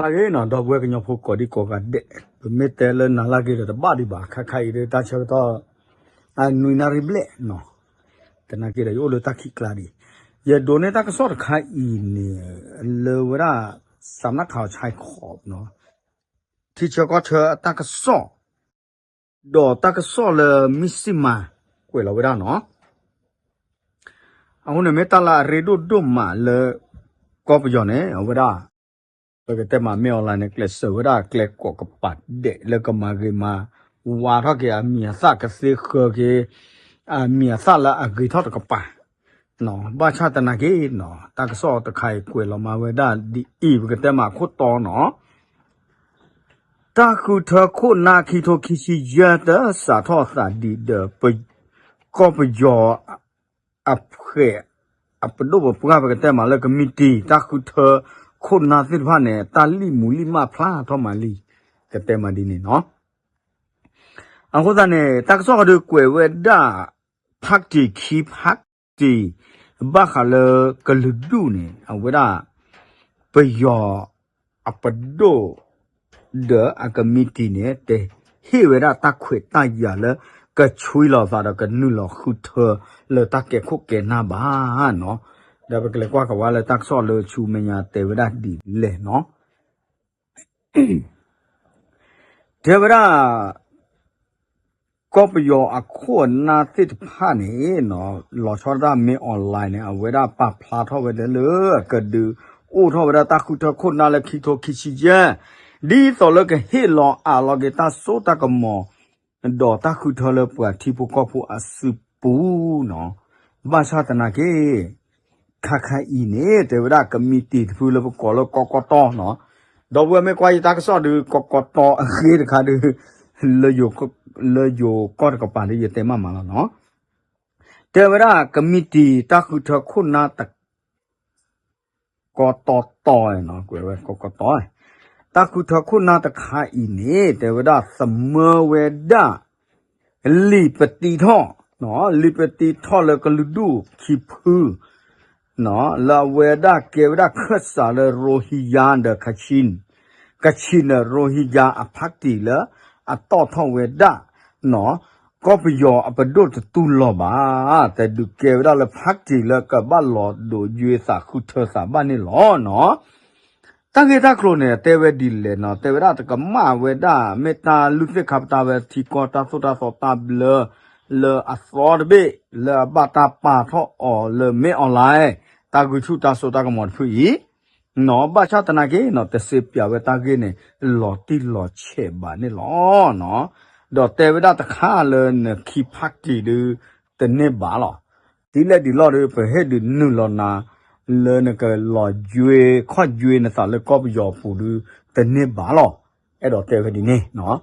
အဂ့ၤနီၤ ဒီပုၢ်ဝဲၢ်ကညီဖိကိးဒံကိးဂၤဒဲး, ပမ့ၢ်တဲလၢနၤလၢအဂ့ၤဒီးတဘၣ်ဒံးဘၣ် ခါခါအံၤဒီးတၢ်ဆၢကတီၢ် အနွံနၣ်ရံၣ်ဘျဲၣ်နီၤ, သနာ်က့ဒီးယအိၣ်လၢတၢ်ခံးကျါဒံး, ယဒိးန့ၢ်တၢ်ကစီၣ်တခါအံၤန့ၣ် လၢဝဲဒၣ် စးနၣ်ခးအီၤဆဲခီးနီၤ, ထံဆၢကီၢ်ဆၢအတၢ်ကစီၣ် ဒီးတၢ်ကစီၣ်လၢမံစံၣ်မၤ ကွဲးလီၤဝဲဒၣ်နီၤ, အဃိန့ၣ်မ့ၢ်တၢ်လၢအရ့ဒိၣ်ဒိၣ်မးလၢ ကီၢ်ပယီၤန့ၣ် အဝဲဒၣ် ပကတဲမးမ့ၢ် online န့ၣ် ကျဲးစၢးဝဲဒၣ်ကျဲကိးကပၤဒဲးလၢကမၤဂ့ၤမၤဝါထီၣ်က့ၤအမံၤအသၣ် ကသ့ဃၢၤက့ၤ အမံၤအသၣ်လၢအဂ့ၤထီၣ်တကပၤ ဘၣ်ဆၣ်သနာ်က့နီၤ တၢ်ကစီၣ်တခါအံၤကွဲးလီၤမးဝဲဒၣ်ဒ်အံၤ ပကတဲမးခိၣ်တီနီၤ, တၢ်ဃုထၢခိၣ်နၢ်ခံထိခံဆံယဲၢ်တၢ်စးထီၣ်သးဒံးဒီး ကီၢ်ပယီၤ အဖှဲး အပဒိၣ်ပပှၢ် ပကတဲမးလၢကမံးတံာ် တၢ်ဃုထၢခိၣ်နၢ်သ့ၣ်တဖၣ်န့ၣ် တၢ်လံၣ်မူလံၣ်မၢ်ဖျါထီၣ်မးလံ, ကတဲမးဒ်န့ၣ်နီၤ. အဃိသတးန့ၣ် တၢ်ကစီၣ်ဃီဒုးကွဲးဝဲဒၣ် ဖးတံၢ်ခံဖးတံၢ် ဘၣ်ဃးလၢကလုာ်ဒူၣ်န့ၣ် အဝဲဒၣ် ပယီၤအပဒိၣ် ဒီးအကမံးတံာ်န့ၣ် တဟ့ၣ်ဝဲဒၣ်တၢ်ခွဲးတၢ်ယာ်လၢ ကဆှံလီၤသးဒီးကနုာ်လီၤဃုထၢလၢတၢ်ကဲခိၣ်ကဲနၢ်ဘၣ်နီၤ. ဒီးပကလဲၤကွၢ်ကဝါလၢတၢ်ကစီၣ်လၢဆူမဲာ်ညါတဲဝဲဒၣ်ဒ်လဲၣ်နီၤ. တဲဝဲဒၣ် ကီၢ်ပယီၤအခိၣ်အနၢ်သ့ၣ်တဖၣ်န့ၣ်နီၤ လီၤဆီဒၣ်တၢ်မ့ၢ် online န့ၣ် အဝဲဒၣ်ပာ်ဖျါထီၣ်ဝဲဒၣ်လၢ ကဒုးအိၣ်ထီၣ်ဝဲဒၣ်တၢ်ဃုထၢခိၣ်နၢ်လၢခံထိခံဆံယဲၢ် ဒ်သိးလၢကဟ့ၣ်လီၤအးလီၤက့ၤတၢ်စိတၢ်ကမီၤ ဒီးတၢ်ဃုထၢလၢပှၤထံဖိကီၢ်ဖိအစုပူၤနီၤ. ဘၣ်ဆၣ်သနာ်က့ ခါခါအံၤန့ၣ် တဲဝဲဒၣ်ကမံးတံာ်တဖုလၢပကိးလၢကီကီတီနီၤ. ဒီပုၢ်ဝဲၢ်မ့ၢ်ကွၢ်ယတၢ်ကစီၣ်ဒုး ကီကီတီအဃ့တခါဒုး လၢယိၤကီၢ်တကပၤဒုး ယတဲမးမးလီၤနီၤ. တဲဝဲဒၣ်ကမံးတံာ်တၢ်ဃုထၢခိၣ်နၢ်တ ကီတီတီနီၤ ကွဲးဝဲကီကီတီ, တၢ်ဃုထၢခိၣ်နၢ်တခါအံၤန့ၣ် တဲဝဲဒၣ်သမၢဝဲဒၣ် လံာ်ပတံထီၣ်, လံာ်ပတံထီၣ်လၢကလုာ်ဒူၣ်ခံဖု လၢအဝဲဒၣ်ကဲဝဲဒၣ်ခၢၣ်စးလၢ Rohingya ဒီး Kachin, Kachin ဒီး Rohingya အဖးတံၢ်လၢအတီၣ်ထီၣ်ဝဲဒၣ် ကီၢ်ပယီၤအပဒိၣ်တတူၢ်လိာ်ဘၣ်, တဲဒုးကဲဝဲဒၣ်လၢဖးတံၢ်လၢကဘၣ်လီၤဒိးယွ့သးဃုထၢသးဘၣ်န့ၣ်လီၤနီၤ. တၢ်ဂ့ၢ်တၢ်ကျိၤန့ၣ် တဲဝဲဒ်လဲၣ်နီၤ, တဲဝဲဒၣ်တကမၣ်ဝဲဒၣ် မ့ၢ်တၢ်လုၢ်သ့ၣ်ခါပတာ်ဝဲထံကီၢ်တၢ်သိၣ်တၢ်သီတၢ်ဘျၢ လၢအသီတဘ့ၣ် လၢအဘၣ်တၢ်ပာ်ထီၣ်အီၤလၢမ့ၢ် online တၢ်ဂုၤဆူၣ်တၢ်စိတၢ်ကမီၤတဖုအံၤ နီၤ, ဘၣ်ဆၣ်သနာ်က့နီၤ တစ့ပၠးဝဲတၢ်ဂ့ၢ်န့ၣ် လီၤတံၢ်လီၤဆဲးဘၣ်န့ၣ်လီၤနီၤ. ဒီးတဲဝဲဒၣ်တခါလၢနခံဖးတံၢ်ဒုး တန့ၢ်ဘၣ်လီၤ. ဒ်လဲၣ်ဒ်လဲၣ်ဒီး ပဟ့ၣ်ဒုးနုာ်လီၤနၤ လၢနကလီၤယွ့ခီၣ်ယွ့နသးလၢကီၢ်ပယီၤအပူၤဒုး တန့ၢ်ဘၣ်လီၤ. အဲၣ်ဒိးတဲဝဲဒ်န့ၣ်နီၤ.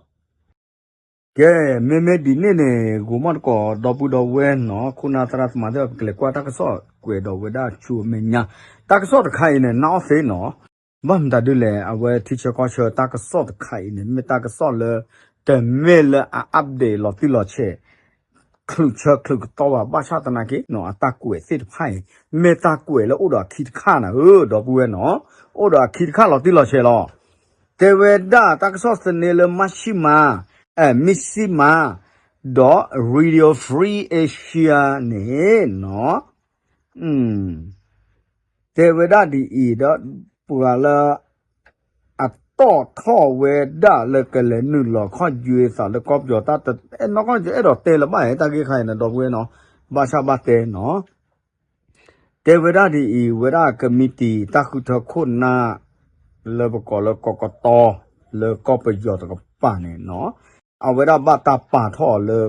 ကဲ မ့မ့ၢ်ဒ်န့ၣ်န့ၣ် ဂိၤမီၣ်တကိး ဒီပုၢ်ဒီဝဲၢ်နီၤ ခိၣ်နၢ်သရၣ်သမါသ့ၣ်တဖၣ် ပကလဲၤကွၢ်တၢ်ကစီၣ်ကွဲးဒီးဝဲဒၣ်ဆူမဲာ်ညါ, တၢ်ကစီၣ်တခါအံၤန့ၣ် နၢ်အီၣ်သ့နီၤ, ဘၣ်မတၤဒ်လဲၣ် အဝဲထံဆၢကီၢ်ဆၢတၢ်ကစီၣ်တခါအံၤန့ၣ် မ့ၢ်တၢ်ကစီၣ်လၢ တမ့ၢ်လၢအ update လီၤတံၢ်လီၤဆဲး ချုးဆၢချုးကတီၢ်ဘၣ်, ဘၣ်ဆၣ်သနာ်က့နီၤ အတၢ်ကွဲးသ့ၣ်တဖၣ်အံၤ မ့ၢ်တၢ်ကွဲးလၢအိၣ်ဒီးအခံတခါနၤဧၢ ဒီပုၢ်ဝဲၢ်နီၤ, အိၣ်ဒီးအခံတခါလီၤတံၢ်လီၤဆဲးလီၤ. တဲဝဲဒၣ်တၢ်ကစီၣ်သန့လၢ မၢ်ဆံမါ, အဲ မံစံမါ ဒီး Radio Free Asia န့ၣ်နီၤ တဲဝဲဒၣ်ဒ်အံၤဒီး ပှၤလၢ အတီၣ်ထီၣ်ဝဲဒၣ်လၢကလဲၤနုာ်လီၤခီၣ်ယွ့သးလၢကီၢ်ပယီၤတၢ်တအဲၣ်နီၢ်ကီၢ် အဲၣ်ဒိးတဲလၢၤဘၣ် တၢ်ဂ့ၢ်ခါအံၤန့ၣ် ဒီပုၢ်ဝဲၢ်နီၤ, ဘၣ်ဆၣ်ဘၣ်တဲနီၤ, တဲဝဲဒၣ်ဒ်အံၤ ဝဲဒၣ်ကမံးတံာ်တၢ်ဃုထၢခိၣ်နၢ် လၢပကိးလၢကီကတီ လၢကီၢ်ပယီၤတကပၤန့ၣ်နီၤ, အဝဲဒၣ်ဘၣ်တၢ်ပာ်ထီၣ်အီၤလၢ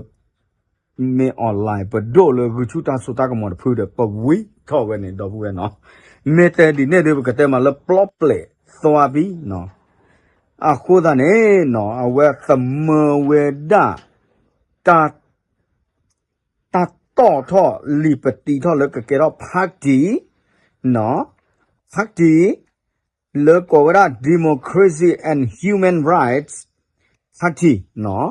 မ့ၢ် online ပဒိၣ်လၢဂုာ်ဆူၣ်တၢ်စိတၢ်ကမီၤတဖုဒီး ပဝံထီၣ်ဝဲန့ၣ် ဒီပုၢ်ဝဲၢ်နီၤ, မ့ၢ်တဲဒ်န့ၣ်ဒီး ပကတဲမးလၢပျီပျဲးသွါဘံနီၤ, အဃိသတးန့ၣ်နီၤ အဝဲသမၢဝဲဒၣ် တၢ် တၢ်တီၣ်ထီၣ်လံာ်ပတံထီၣ်လၢကကဲထီၣ် party နီၤ, party လၢကိးဝဲဒၣ် Democracy and Human Rights Party နီၤ,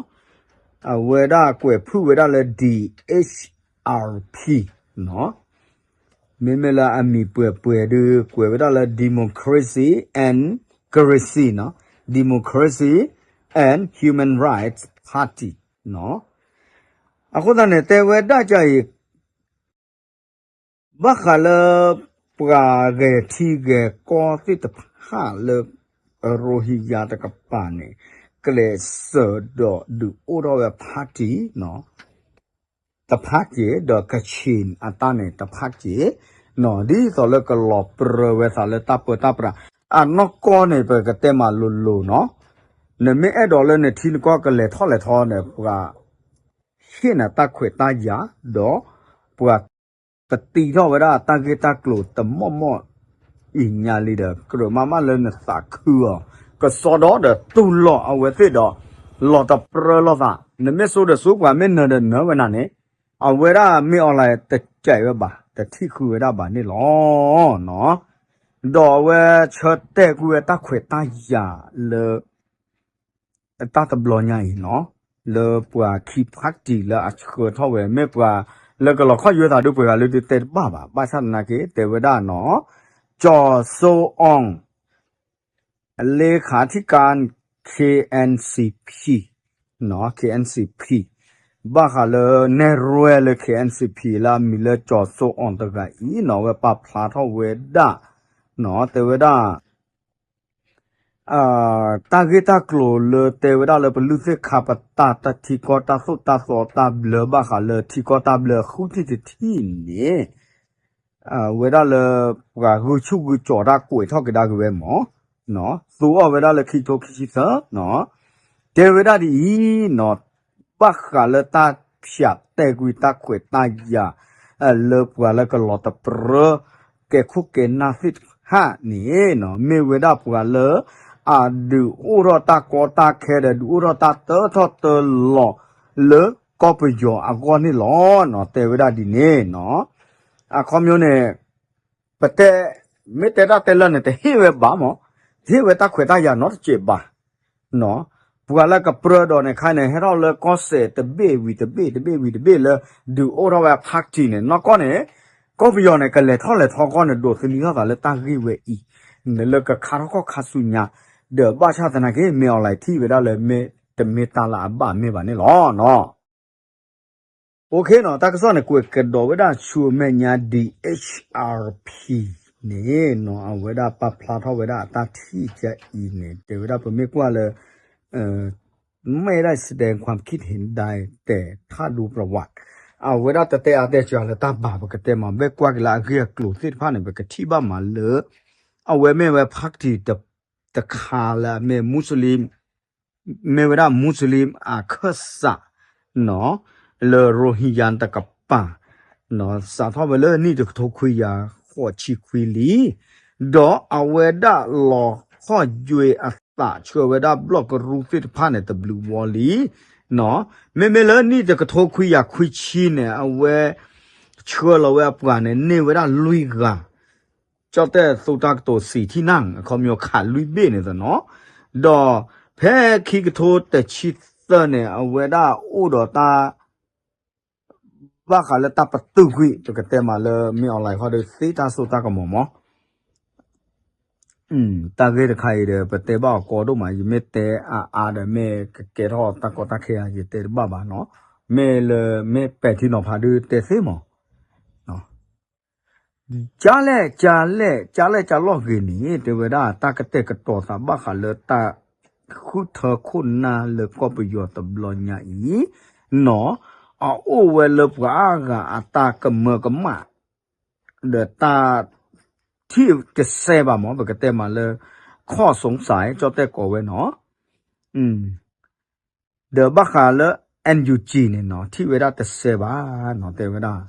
အဝဲဒၣ်ကွဲးဖုၣ်ဝဲဒၣ်လၢ D H R P နီၤ, မ့မ့ၢ်လၢအမံၤပှဲၤပှဲၤဒီး ကွဲးဝဲဒၣ်လၢ Democracy and Democracy နီၤ, Democracy and Human Rights Party နီၤ. အဃိသတးန့ၣ် တဲဝဲဒၣ်ကအံၤ ဘၣ်ဃးလၢ ပှၤဂဲၤထံဂဲၤကီသ့ၣ်တဖၣ်လၢ ရိဟံယါတကပၤန့ၣ် ကျဲးစၢးဒီးဒုးအိၣ်ထီၣ်ဝဲ party နီၤ, တဖးက့ၤ ဒီးကဆ့ၣ်အတၢ်န့ၣ် တဖးက့ၤနီၤ, ဒ်သိးလၢကလီၤပြၢဝဲသးလၢတၢ်ပၢတၢ်ပြး အနီၢ်ကီၢ်န့ၣ် ပကတဲမးလိၤလိၤနီၤ, နမ့ၢ်အဲၣ်ဒိးလၢနထံနကီၢ်ကလဲၤထီၣ်လဲၤထီန့ၣ် ပှၤ ဟ့ၣ်နၤတၢ်ခွဲးတၢ်ယာ် ဒီးပှၤ ပတံထီၣ်ဝဲဒၣ်တၢ်ဂ့ၢ်တၢ်ကျိၤတမီၢ်မီၢ်အံၤညါလံဒီး ကြၢးမးမးလၢနသးခုအီၤ ကစီဒီဒီးတူၢ်လိာ်အဝဲသ့ၣ်ဒီး လီၤတပြၢလိာ်သး, နမ့ၢ်စိဒီးစိ ပှၤမ့ၢ်နၢၤဒီးနၢၤဝဲနၤန့ၣ် အဝဲဒၣ်မ့ၢ် online တကဲးဝဲဘၣ် တထံၣ်ဃုာ်ဝဲဒၣ်ဘၣ်န့ၣ်လီၤ. ဒီးအဝဲဆၢတဲာ်ကွံာ်ဝဲတၢ်ခွဲးတၢ်ယာ်လၢ တၢ်တဘျီညါအံၤနီၤ, လၢပှၤခံ party လၢအဆှၢထီၣ်ဝဲ မ့ၢ်ပှၤလၢကလီၤခီၣ်ယွဲသးဒုးပှဲၤဂၤလၢဒုးတဲတဘၣ်ဘၣ်, ဘၣ်ဆၣ်သနာ်က့ တဲဝဲဒၣ်နီၤ, ကၠီၤစိအီၣ် လ့ခးထံကၢၣ် KNCP နီၤ, KNCP ဘၣ်ဃးလၢနဲၣ်ရွဲလၢ KNCP လၢအမံၤလၢကၠီၤစိအီၣ်တဂၤအံၤနီၤ, အဝဲပာ်ဖျါထီၣ်ဝဲဒၣ်နီၤ, တဲဝဲဒၣ် တၢ်ဂ့ၢ်တၢ်ကျိၤလၢတဲဝဲဒၣ်လၢပလုၢ်သ့ၣ်ခါပတၢ် တၢ်ထံကီၢ်တၢ်သိၣ်တၢ်သီတၢ်ဘျၢ ဘၣ်ဃးလၢထံကီၢ်တၢ်ဘျၢဃုထံၣ်တထံၣ်န့ၣ် ဝဲဒၣ်လၢ ပှၤဂုာ်ဆူၣ်ဂုာ်ကၠီၤတၢ်ကွဲးထီၣ်ကဒါက့ၤဝဲမး, သူအီၣ်ဝဲဒၣ်လၢခံကထိခံဆံသၢနီၤ, တဲဝဲဒၣ်ဒ်အံၤနီၤ, ဘၣ်ဃးလၢတၢ်ဖၠးတဲာ်ကွံာ်တၢ်ခွဲးတၢ်ယာ် လၢပှၤလၢကလီၤတပြၢ ကဲခိၣ်ကဲနၢ်သ့ၣ်တဖၣ်န့ၣ်နီၤ, မ့ၢ်ဝဲဒၣ်ပှၤလၢ အဒုးအိၣ်ထီၣ်တၢ်ကီတၢ်ခဲဒီး ဒုးအိၣ်ထီၣ်တၢ်တၢထီၣ်တၢလီၤ လၢကီၢ်ပယီၤအဂီၢ်န့ၣ်လီၤနီၤ, တဲဝဲဒၣ်ဒ်န့ၣ်နီၤ, အခီပညီန့ၣ် ပတဲ မ့ၢ်တဲတၢ်တဲလၢာ်န့ၣ် တဟ့ၣ်ဝဲဘၣ်မး, တဟ့ၣ်ဝဲတၢ်ခွဲးတၢ်ယာ်နီတစဲးဘၣ် ပှၤလၢကပြၢဒီးန့ၣ်ခါန့ၣ် ဟဲထီၣ်လၢကီၢ်စဲၣ်တဘ့ၣ်ဝံၤတဘ့ၣ် တဘ့ၣ်ဝံၤတဘ့ၣ်လၢ ဒုးအိၣ်ထီၣ်ဝဲအ party န့ၣ် နီၢ်ကီၢ်န့ၣ် ကီၢ်ပယီၤန့ၣ် ကလဲၤထီၣ်လဲၤထီကီၢ်န့ၣ် ဒိးသန့ၤထီၣ်သးလၢတၢ်ဂ့ၢ်ဝဲအံၤ, နလၢကခါထီၣ်ကီၢ်ခါဆူညါ, ဒီးဘၣ်ဆၣ်သနာ်က့ မ့ၢ် online ထံၣ်ဝဲဒၣ်လၢမ့ၢ်တမ့ၢ်တၢ်လၢအဘၣ်မ့ၢ်ဘၣ်န့ၣ်လီၤနီၤ. အိၣ်ခ့နီၤ, တၢ်ကစီၣ်န့ၣ် ကွဲးကဒီးဝဲဒၣ်ဆူမဲာ်ညါ DHRP န့ၣ်နီၤ, အဝဲဒၣ်ပာ်ဖျါထီၣ်ဝဲဒၣ်အတၢ်ထံၣ်ကအံၤန့ၣ် တဲဝဲဒၣ်ပမ့ၢ်ကွၢ်လၢ ไม่ได้แสดงความคิดเห็นใด แต่ถ้าดูประวัติ အဝဲဒၣ်တတဲအါတဲစှၤလၢတၢ်ဘၣ် ပကတဲမး ဘၣ်ကွၢ်က့ၤလၢအဂ့ၢ်အကျိၤသ့ၣ်တဖၣ်န့ၣ် ပကထံၣ်ဘၣ်မးလၢ အဝဲမ့ၢ်ဝဲ party တခါလၢအမ့ၢ် Muslim မ့ၢ်ဝဲဒၣ် Muslim အခၢၣ်စး လၢ Rohingya တကပၤ စးထီၣ်ဝဲလၢနံၣ်တကထိခွံကယၤဃိးဆံခွံလံ, ဒီးအဝဲဒၣ်လီၤခီၣ်ယွဲအသးဆှၢဝဲဒၣ်ဘျီၣ်ကရူၢ်သ့ၣ်တဖၣ်န့ၣ် တဘျုးဝီလံ, မ့မ့ၢ်လၢနံၣ်တကထိခွံကယၤခွံဆံန့ၣ် အဝဲ ဆှၢလီၤဝဲအပှၤန့ၣ် န့ၢ်ဝဲဒၣ်လွံၢ်ဂၤ ကၠီၣ်တဲၣ်သိတၢ်ကတိၤစံးထံၣ်နၢ် အခီပညီခးလွံၢ်ဘ့ၣ်န့ၣ်သနီၤ, ဒီးဖဲခံကထိတဆံသၢန့ၣ် အဝဲဒၣ်အိၣ်ဒီးတၢ် ဘၣ်ဃးလၢတၢ်ပတုာ်ကွံာ် ပကတဲမးလၢမ့ၢ် online ခီဒီးသ့တၢ်စိတၢ်ကမီၤမး တၢ်ဂ့ၢ်တခါအံၤဒီး ပတဲဘၣ်အီၤကီဒိၣ်မး ယမ့ၢ်တဲအါအါဒီး မ့ၢ်ကကဲထီၣ်တၢ်ကီတၢ်ခဲဧါ ယတဲတဘၣ်ဘၣ်နီၤ, မ့ၢ်လၢ မ့ၢ်ပဲာ်ထံနီၤဖးဒုးတဲသ့မး ကၢ်လဲၣ် ကၢ်လဲၣ် ကၢ်လဲၣ်ကၢ်လီၢ်ဂ့ၤန့ၣ် တဲဝဲဒၣ်တၢ်ကတဲာ်ကတီၤသးဘၣ်ဃးလၢတၢ်ဃုထၢခိၣ်နၢ်လၢကီၢ်ပယီၤတဘျီညါအံၤ နီၤ, အအိၣ်ဝဲလၢပှၤအါဂၤအတၢ်ကမၢကမၣ် ဒီးတၢ်ထံၣ်တစဲးဘၣ်မး ပကတဲမးလၢ ခီၣ်စုံစၢ် ကၠီၣ်တဲၣ်ကိးဝဲနီၤ, ဒီးဘၣ်ဃးလၢ NUG န့ၣ်နီၤ ထံၣ်ဝဲဒၣ်တစဲးဘၣ်နီၤ တဲဝဲဒၣ်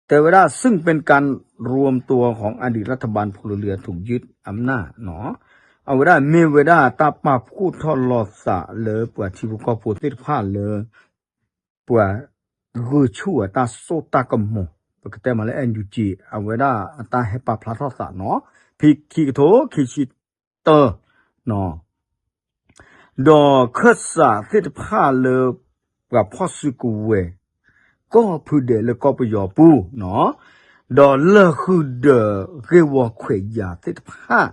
တဲဝဲဒၣ် ซึ่งเป็นการรวมตัวของอดีตรัฐบาลพลเรือนถูกยึดอำนาจနီၤ, အဝဲဒၣ်မ့ၢ်ဝဲဒၣ်တၢ်ပာ်ဖှိၣ်ထီၣ်လိာ်သးလၢပှၤထံဖိကီၢ်ဖိသ့ၣ်တဖၣ်လၢ ပှၤဂုာ်ဆူၣ်အတၢ်စိတၢ်ကမီၤ ပကတဲမးလၢ NUG အဝဲဒၣ်အတၢ်ဟဲပာ်ဖျါထီၣ်သးနီၤ, ဖဲခံကထိခံဆံတၢ ဒီးခၢၣ်စးသ့ၣ်တဖၣ်လၢ ပှၤဖီၣ်စုကဝဲၤ ကီၢ်ဖုဒဲးလၢကီၢ်ပယီၤပူၤနီၤ, ဒီးလၢၢ်ဃုာ်ဒီးဂ့ၢ်ဝီခွဲးယာ်သ့ၣ်တဖၣ်,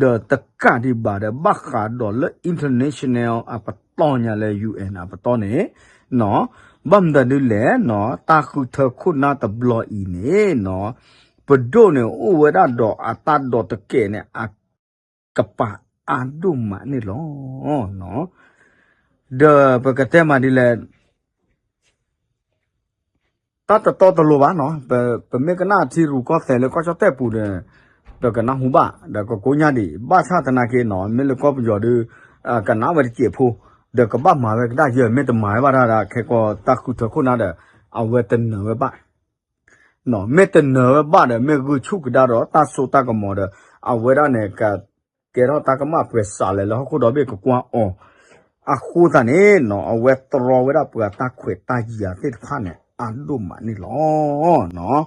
ဒီးတကးဒံးဘၣ်ဒီး ဘၣ်ဃးဒီးလၢ international အပတီၢ်ညါလၢ ယူဢၣ် အပတီၢ်န့ၣ်, ဘၣ်မတၤဒ်လဲၣ်, တၢ်ဃုထၢခိၣ်နၢ်တဘျီအံၤန့ၣ်, ပဒိၣ်န့ၣ်အိၣ်ဝဲဒၣ်ဒီးအတၢ်ဒိးတကဲးန့ၣ် အကပၤအါဒိၣ်မးန့ၣ်လီၤ. ဒီးပကတဲမးဒ်လဲၣ်, တၢ်တတီတလိၤဘၣ်နီၤ, ပမ့ၢ်ကနၣ်ထံရူၢ်ကီၢ်သဲးလၢကီၢ်ကၠီၣ်တဲၣ်ပူၤဒီး, ပကနၢ်ဟူဘၣ် ဒီးကကိးညါဒံး, ဘၣ်ဆၣ်သနာ်က့နီၤ မ့ၢ်လၢကီၢ်ပယီၤဒီး, ကနၣ်ဝဲတစဲးဖိ, ဒီးကဘၣ်မၤဝဲကဒါယဲၢ် မ့ၢ်တမၤဝဲဘၣ်ဒၣ်ဒီး ခဲကီးတၢ်ဃုထၢခိၣ်နၢ်ဒီး, အဝဲတနၢၤဝဲဘၣ် မ့ၢ်တနၢၤဝဲဘၣ်ဒီး မ့ၢ်ဂုာ်ဆူၣ်ကဒါဒီးတၢ်စိတၢ်ကမီၤဒီး, အဝဲဒၣ်န့ၣ် ကကဲထီၣ်တၢ်ကမၣ်ပှဲၤစးလဲၣ်လၢဟီၣ်ခိၣ်ဒီဘ့ၣ်ကကွၢ်အီၤ, အဃိသတးန့ၣ်နီၤ အဝဲတြီဝဲဒၣ်ပှၤတၢ်ခွဲးတၢ်ယာ်သ့ၣ်တဖၣ်န့ၣ် အါဒိၣ်မးန့ၣ်လီၤ.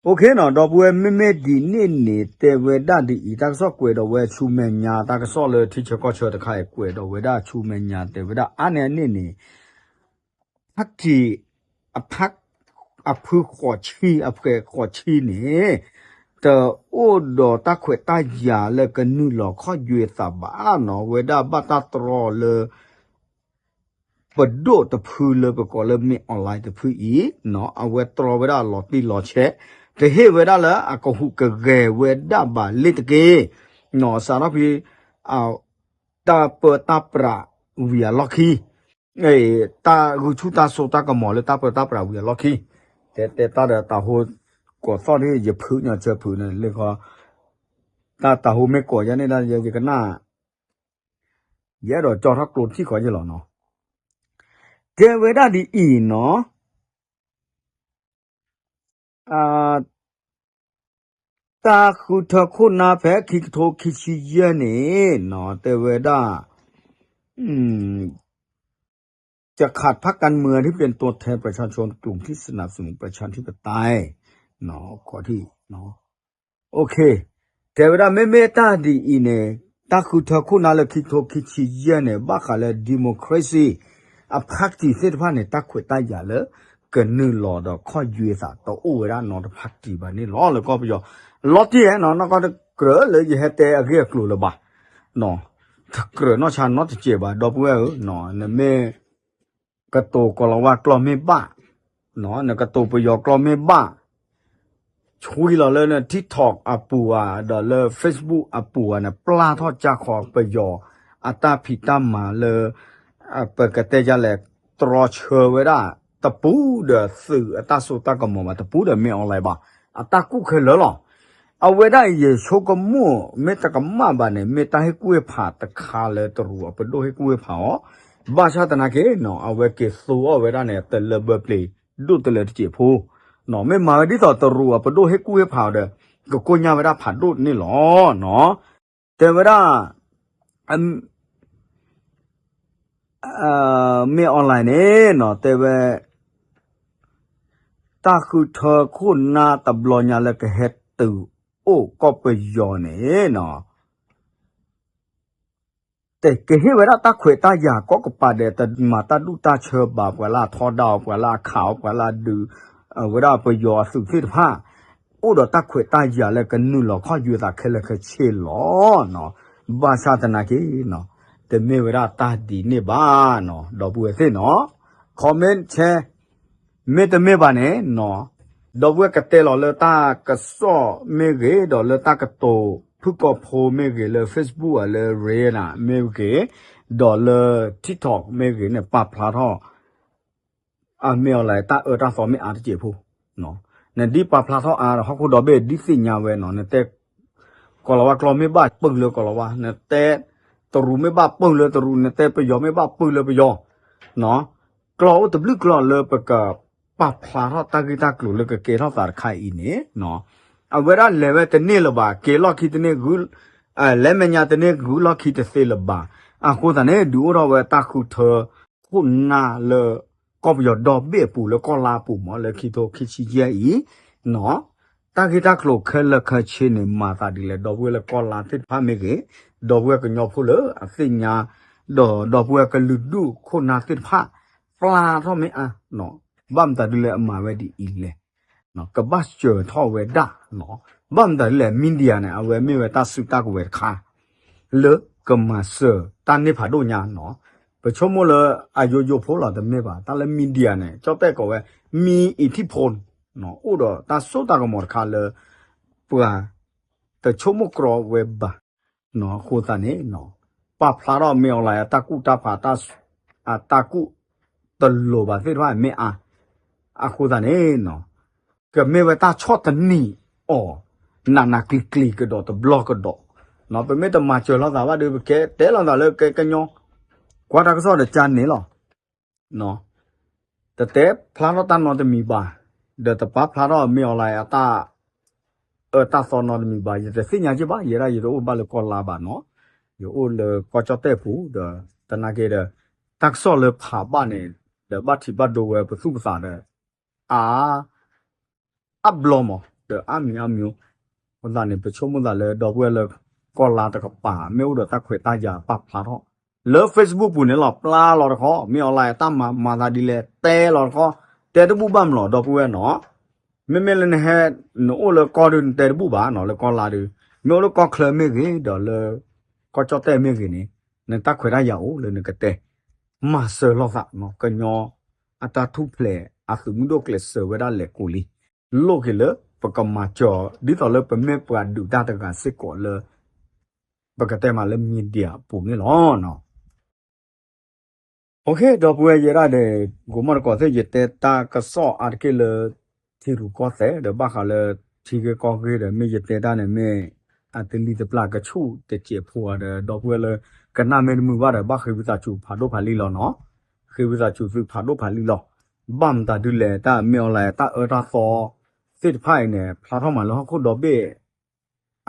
OK နီၤ ဒီပုၢ်ဝဲၢ် မ့မ့ၢ်ဒ်န့ၣ်န့ၣ် တဲဝဲဒၣ်ဒ်အံၤ တၢ်ကစီၣ်ကွဲးဒီးဝဲဆူမဲာ်ညါ တၢ်ကစီၣ်လၢထံဆၢကီၢ်ဆၢတခါအံၤ ကွဲးဒီးဝဲဒၣ်ဆူမဲာ်ညါ တဲဝဲဒၣ်အါန့ၢ်အန့ၣ်န့ၣ် ဖါတံၣ် အဖုဃိးဆံ အဖှဲးဃိးဆံန့ၣ် တအိၣ်ဒီးတၢ်ခွဲးတၢ်ယာ်လၢကနုာ်လီၤခီၣ်ယွဲသးဘၣ်နီၤ ဝဲဒၣ်ဘၣ်တၢ်တြီလၢ ပဒိၣ်တဖုလၢပကိးလၢမ့ၢ် online တဖုအံၤနီၤ အဝဲတြီဝဲဒၣ်လီၤတံၢ်လီၤဆဲး တဟ့ၣ်ဝဲဒၣ်လၢအကဟူးကဂဲၤဝဲဒၣ်ဘၣ်လ့ၤတက့ၢ်နီၤ စးထီၣ်ဖဲ တၢ်ပၢတၢ်ပြးဝံၤအလီၢ်ခံ, တၢ်ဂုာ်ဆူၣ်တၢ်စိတၢ်ကမီၤလၢတၢ်ပၢတၢ်ပြးဝံၤအလီၢ်ခံ, တဲတဲတၢ်ဒီးတၢ်ဟိကိးသီၣ်ဒ်ယဖုညါစၢဖုန့ၣ် လၢခီ တၢ်တၢ်ဟိမ့ၢ်ကိးယါန့ၣ်ဒၣ်ယကနၣ်, ယအဲၣ်ဒိးကၠီထီၣ်ကျိထံၣ်ဃီယဲၢ်လီၤနီၤ, ကဲဝဲဒၣ်ဒ်အံၤနီၤ တၢ်ဃုထၢခိၣ်နၢ်ဖဲခံကထိခံဆံယဲၢ်န့ၣ်နီၤ တဲဝဲဒၣ် จะขาดพรรคการเมืองที่เป็นตัวแทนประชาชนกลุ่มที่สนับสนุนประชาธิปไตย ขอที่ โอเค တဲဝဲဒၣ်မ့မ့ၢ်တၢ်ဒ်အံၤန့ၣ် တၢ်ဃုထၢခိၣ်နၢ်လၢခံကထိခံဆံယဲၢ်န့ၣ် ဘၣ်ဃးလၢ democracy အ party သ့ၣ်တဖၣ်န့ၣ် တၢ်ခွဲးတၢ်ယာ်လၢ ကနုာ်လီၤဒီးခီၣ်ယွဲသးတအိၣ်ဝဲဒၣ်နီတဖးတံၢ်ဘၣ်န့ၣ်လီၤ လၢကီၢ်ပယီၤ လီၤတံၢ်နီၤ နီၢ်ကီၢ်တကြၢးလၢယဟဲတဲအဂ့ၢ်အကျိၤလၢၤဘၣ် တကြၢးနီၢ်ဆါနီတစဲးဘၣ် ဒီပုၢ်ဝဲၢ်ဧၢ, နမ့ၢ် ကတိၤကိၤလၤဝါကျိာ်မ့ၢ်ဘၣ်, နကတိၤပယီၤကျိာ်မ့ၢ်ဘၣ်, ဆွံလီၤလၢ TikTok အပူၤဧါ ဒီးလၢ Facebook အပူၤဧါန့ၣ် ပျၢ်ထီၣ်ကၢ်ဃီၤပယီၤအတၢ်ဖံးတၢ်မၤလၢ ပကတဲယလဲၣ် တြီဆၢဝဲဒၣ် တပူၤဒီးသုးအတၢ်စိတၢ်ကမီၤဘၣ် တပူၤဒီးမ့ၢ် online ဘၣ်, အတၢ်ကူၣ်ခဲလၢာ်လီၤ. အဝဲဒၣ်ယဆိကမိၣ် မ့ၢ်တကမၣ်ဘၣ်န့ၣ် မ့ၢ်တၢ်ဟ့ၣ်ကူၣ်ဟ့ၣ်ဖးတခါလၢတရူးအပဒိၣ်ဟ့ၣ်ကူၣ်ဟ့ၣ်ဖးအီၤ, ဘၣ်ဆၣ်သနာ်က့နီၤ အဝဲက့ၤသိအီၣ်ဝဲဒၣ်န့ၣ် တလၢဘၢပျ့ၤဒိၣ်တလၢတစဲးဖိ, မ့ၢ်မၤဝဲဒ်သိးတရူးအပဒိၣ်ဟ့ၣ်ကူၣ်ဟ့ၣ်ဖးအီၤဒီး ကကိၢ်ညါဝဲဒၣ်ဖးဒိၣ်န့ၣ်လီၤ. တဲဝဲဒၣ် မ့ၢ် online န့ၣ်နီၤ တဲဝဲ တၢ်ဃုထၢခိၣ်နၢ်တဘျီညါလၢကဟဲတုၤအိၣ်ကီၢ်ပယီၤန့ၣ်နီၤ ကဟ့ၣ်ဝဲဒၣ်တၢ်ခွဲးတၢ်ယာ်ကိးကပၤဒီး တမၤတၢ်ဒူၣ်တၢ်ဆၢဘၣ် ပှၤလၢအထီဒါအီၤ ပှၤလၢအခးအီၤ ပှၤလၢအဒုး ဝဲဒၣ်ပယီၤအသုးသ့ၣ်တဖၣ် အိၣ်ဒီးတၢ်ခွဲးတၢ်ယာ်လၢကနုာ်လီၤခီၣ်ယွဲသးခဲလၢာ်ခဲဆ့လီၤ. ဘၣ်ဆၣ်သနာ်က့နီၤ တမ့ၢ်ဝဲဒၣ်တၢ်ဒ်န့ၣ်ဘၣ်နီၤ ဒီပုၢ်ဝဲၢ်သ့ၣ်နီၤ comment share မ့တမ့ၢ်ဘၣ်န့ၣ်နီၤ ဒီပုၢ်ဝဲၢ်ကတဲလီၤလၢတၢ်ကစီၣ်မ့ၢ်ဂ့ၤ ဒီးလၢတၢ်ကတိၤဖုၣ်ကိာ်ဖိမ့ၢ်ဂ့ၤ လၢ Facebook ဧါ လၢ Reddit မ့ၢ်ဂ့ၤ ဒီးလၢ TikTok မ့ၢ်ဂ့ၤန့ၣ် ပာ်ဖျါထီၣ် အမ့ၢ်အီၤလဲၣ် တၢ်အၢတၢ်သီမ့ၢ်အါတစဲးဖိ နဒ်ပာ်ဖျါထီၣ်အါဒီး ဟီၣ်ခိၣ်ဒီဘ့ၣ်ဒ်သ့ၣ်ညါဝဲနီၤ နတဲ ကိၤလၤဝါကျိာ်မ့ၢ်ဘၣ်ပုၢ်လၢကိၤလၤဝါ နတဲ တရူးမ့ၢ်ဘၣ်ပုၢ်လၢတရူး နတဲပယီၤမ့ၢ်ဘၣ်ပုၢ်လၢပယီၤ ကျိာ်အိၣ်တဘျုးကျိာ်လၢပကပာ်ဖျါထီၣ်တၢ်ဂ့ၢ်တၢ်ကျိၤလၢကကဲထီၣ်သးတခါအံၤန့ၣ် အဝဲဒၣ်လဲၤဝဲတန့ၢ်လၢၤဘၣ် က့ၤလီၢ်ခံတန့ၢ် လဲၤမဲာ်ညါတန့ၢ် ဂုၤလီၢ်ခံတသ့လၢၤဘၣ်. အဃိသတးန့ၣ် ဒုးအိၣ်ထီၣ်ဝဲတၢ်ဃုထၢခိၣ်နၢ်လၢ ကီၢ်ပယီၤဒီဘ့ၣ်အပူၤလၢကီၢ်လါအပူၤမ့ၢ်လၢခံထိခံဆံယဲၢ်အံၤ တၢ်ဂ့ၢ်တၢ်ကျိၤခဲလၢာ်ခဲဆ့န့ၣ် မၤသးဒ်လဲၣ် ဒီပုၢ်ဝဲၢ်လၢကီၢ်လါသ့ၣ်တဖၣ်မ့ၢ်ဂ့ၤ ဒီပုၢ်ဝဲၢ်ကညီဖိလၢအသ့ၣ်ညါ ဒီးဒီပုၢ်ဝဲၢ်ကလုာ်ဒူၣ်ခိၣ်နၢ်သ့ၣ်တဖၣ် ပျၢ်ထီၣ်မ့ၢ်အါ ဘၣ်မတၤဒ်လဲၣ်အမၤဝဲဒ်အံၤလဲၣ် ကဘၣ်စၢၤထီၣ်ဝဲဒၣ်နီၤ. ဘၣ်မတၤဒ်လဲၣ် media န့ၣ် အဝဲမ့ၢ်ဝဲတၢ်စုတၢ်ကဝဲၤတခါ လၢကမၤစၢၤတၢ်န့ၢ်ဖးဒိၣ်ညါနီၤ. ပဆိကမိၣ်လၢအယိယိဖိလီၤတမ့ၢ်ဘၣ်. တၢ်လၢ media န့ၣ် ကၠီၣ်တဲၣ်ကိးဝဲ မံအံၤထံၣ်ဖိ အိၣ်ဒီးတၢ်စိတၢ်ကမီၤတခါလၢ ပှၤတဆိကမိၣ်ကြီဝဲဘၣ်. အဃိသတးန့ၣ် ပာ်ဖျါထီၣ်မ့ၢ်အီၤလၢအတၢ်ကူၣ်တၢ်ဖး အတၢ်ကူၣ်တလိၤဘၣ်သ့ၣ်တဖၣ်မ့ၢ်အါ. အဃိသတးန့ၣ် ကမ့ၢ်ဝဲတၢ်ဆီၣ်တနံၤအီၤ နးနးကျံၤကျံၤကဒီးတဘျီကဒီး. ပမ့ၢ်တမၤစၢၤလိာ်သးဘၣ်ဒီး ပကဲတဲလိာ်သးလၢကဲကညီ ကွၢ်တၢ်ကစီၣ်ဒီးကန့ၣ်လီၤ. တတဲဖျါထီၣ်တၢ်နီတမံၤဘၣ်, ဒီးတပာ်ဖျါထီၣ်မ့ၢ်အီၤလၢအတၢ်အၢတၢ်သီနီတမံၤဘၣ်. ယတသ့ၣ်ညါက့ဘၣ်, ယဲဒၣ်ယတအိၣ်ဘၣ်လၢကီၢ်လါဘၣ်နီၤ, ယအိၣ်လၢကီၢ်ကၠီၣ်တဲၣ်ပူၤဒီး သနာ်က့ဒီး တၢ်ကစီၣ်လၢဖးဘၣ်န့ၣ် ဒီးဘၣ်ထံးဘၣ်ဒိဝဲပသူၣ်ပသးဒီး အါ အါဘျီမး ဒီးအါမံၤအါမံၤ, အဃိသတးန့ၣ် ပဆိကမိၣ်သးလၢ ဒီပုၢ်ဝဲၢ်လၢကီၢ်လါတကပၤ မ့ၢ်အိၣ်ဒီးတၢ်ခွဲးတၢ်ယာ်ပာ်ဖျါထီၣ် လၢ Facebook ပူၤန့ၣ်လီၤ. ပျၢ်လီၤတခီ, မ့ၢ်အီၤလၢတၢ်မၤမၤသးဒ်လဲၣ် တဲလီၤတခီ, တဲတဘူၣ်ဘၣ်မးလီၤ ဒီပုၢ်ဝဲၢ်နီၤ. မ့မ့ၢ်လၢနဟဲ နအိၣ်လၢကီၢ်ဒုး နတဲတဘူၣ်ဘၣ်နီၤ လၢကီၢ်လါဒုး, မ့ၢ်အိၣ်လၢကီၢ်ချၢမ့ၢ်ဂ့ၤ ဒီးလၢ ကီၢ်ကၠီၣ်တဲၣ်မ့ၢ်ဂ့ၤန့ၣ် နတၢ်ခွဲးတၢ်ယာ်အိၣ်လၢနကတဲ မၤစၢၤလိာ်သးနီၤ. ကညီအတၢ်ထူၣ်ဖျဲး အသုးမုၢ်ဒိၣ်ကျဲးစၢးဝဲဒၣ်လဲၤကိးလံ လိၣ်က့ၤလၢပကမၤစၢၤ ဒ်သိးလၢပမ့ၢ်ပှၤဒုးတၢ်တဂၤစ့ၢ်ကီးလၢ ပကတဲမးလၢ media အပူၤန့ၣ်လီၤ. OK ဒီပုၢ်ဝဲၢ်ယဲဒၣ်ဒီး ဂိၤမီၣ်တကိးသ့ၣ် ယတဲတၢ်ကစီၣ်အါတက့ၢ်လၢ ထံရူၢ်ကီၢ်သဲးဒီး ဘၣ်ဃးလၢထံဂ့ၢ်ကီၢ်ဂ့ၢ်ဒီး မ့ၢ်ယတဲတၢ်န့ၣ်မ့ၢ် အတလံၤတပျၢ်ကဆူၣ်တစဲးဖိဧါဒီး ဒီပုၢ်ဝဲၢ်လၢကနၣ်မ့ၢ်တမုာ်ဘၣ်ဒီး ဘၣ်ဃ့ဝံသးစူၤဖးဒိၣ်ဖးလံလီၤနီၤ. ဃ့ဝံသးစူၤသုဖးဒိၣ်ဖးလံလီၤ. ဘၣ်မတၤဒုးလဲၣ် တၢ်မ့ၢ်အီၤလၢတၢ်အၢတၢ်သီ သ့ၣ်တဖၣ်အံၤန့ၣ် ဖျါထီၣ်မးလၢဟီၣ်ခိၣ်ဒီဘ့ၣ်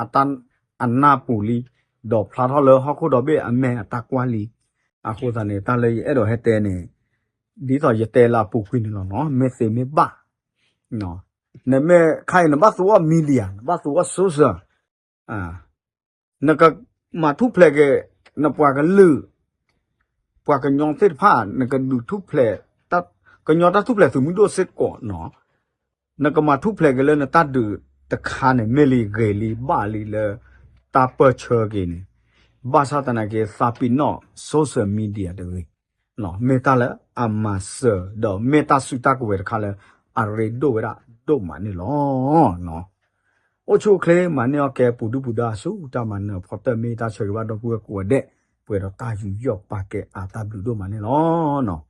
အတၢ်အနၢ်ပူၤလံ, ဒီးဖျါထီၣ်လၢဟီၣ်ခိၣ်ဒီဘ့ၣ်အမဲာ်အတၢ်ကွၢ်လံ. အဃိသတးန့ၣ် တၢ်လၢယအဲၣ်ဒိးဟဲတဲန့ၣ် ဒ်သိးယတဲလၢအပူၤကွံာ်န့ၣ်လီၤနီၤ, မ့ၢ်သ့မ့ၢ်ဘၣ် နမ့ၢ်ခါအံၤ နဘၣ်သူအီၤ media နဘၣ်သူအီၤ social နကမၤထူၣ်ဖျဲးက့ၤ နပှၤကလုာ် ပှၤကညီသ့ၣ်တဖၣ် နကဒုးထူၣ်ဖျဲး ကညီတၢ်ထူၣ်ဖျဲးသုးမုၢ်ဒိၣ်စ့ၢ်ကီးနီၤ, နကမၤထူၣ်ဖျဲးက့ၤလၢနတၢ်ဒုးတခါန့ၣ် မ့ၢ်လံဂ့ၤလံဘၣ်လံလၢ တၢ်ပၢၢ်ဆၢက့ၤန့ၣ်, ဘၣ်ဆၣ်သနာ်က့ သးပ့ၤနီၣ် social media တဂ့ၤ မ့ၢ်တၢ်လၢအမၤစၢၤ ဒီးမ့ၢ်တၢ်စုတၢ်ကဝဲၤတခါလၢ အရ့ဒိၣ်ဝဲဒၣ်ဒိၣ်မးန့ၣ်လီၤ. အိၣ်ဆူၣ်အိၣ်ချ့ မၤန့ၢ်အီၣ်ကဲ ပူၤဒုၣ်ပူၤဒါ ဆူတၢ်မၤနၢၤဖီတၢၢ် မ့ၢ်တၢ်ဆၢဂ့ၤဘၣ်ဒီပုၢ်ဝဲၢ်ကိးဂၤဒဲး, ပှဲၤဒီးတၢ်ယူးယီၣ်ပာ်ကဲအါ တၢ်ဘျုးဒိၣ်မးန့ၣ်လီၤ.